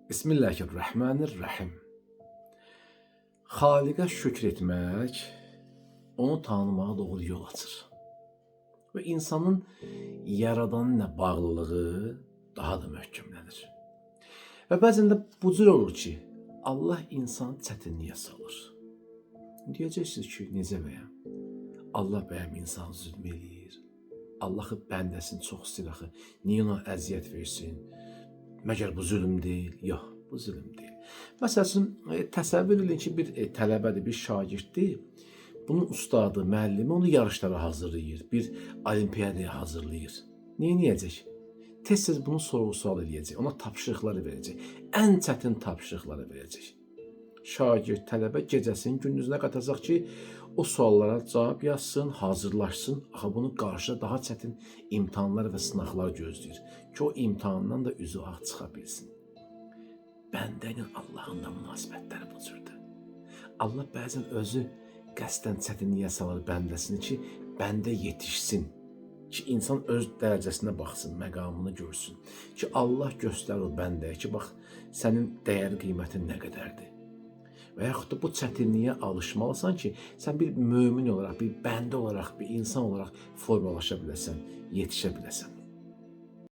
Bismillahirrahmanirrahim. Xaliqə şükr etmək onu tanımağa doğru yol açır. Və insanın yaradanı ilə bağlılığı daha da möhkəmlənir. Və bəzən də bu cür olur ki, Allah insanı çətinliyə salır. Deyəcəksiniz ki, necə bəyəm? Allah bəyəm insanı zülm eləyir. Allah bəndəsini çox istəyir axı. Niyə ona əziyyət versin? Məgər bu zülm deyil? Yox, bu zülm deyil. Məsəl üçün, təsəvvür edin ki, bir tələbədir, bir şagirddir. Bunun ustadı, müəllimi onu yarışlara hazırlayır, bir olimpiyadaya hazırlayır. Nə edəcək? Tez-tez bunu sorğu-sual eləyəcək, ona tapşırıqları verəcək. Ən çətin tapşırıqları verəcək. Şagird, tələbə gecəsini gündüzünə qatacaq ki, o suallara cavab yazsın, hazırlaşsın. Axı bunu qarşıda daha çətin imtahanlar və sınaqlar gözləyir ki, o imtahandan da üzü ağ çıxa bilsin. Bəndə ilə Allahın da münasibətləri bu cürdür. Allah bəzən özü qəsdən çətinliyə salır bəndəsini ki, bəndə yetişsin. Ki insan öz dərəcəsinə baxsın, məqamını görsün. Ki Allah göstərir o bəndəyə ki, bax sənin dəyər qiymətin nə qədərdir. Və yaxud da bu çətinliyə alışmalısan ki, sən bir mömin olaraq, bir bəndə olaraq, bir insan olaraq formalaşa biləsən, yetişə biləsən.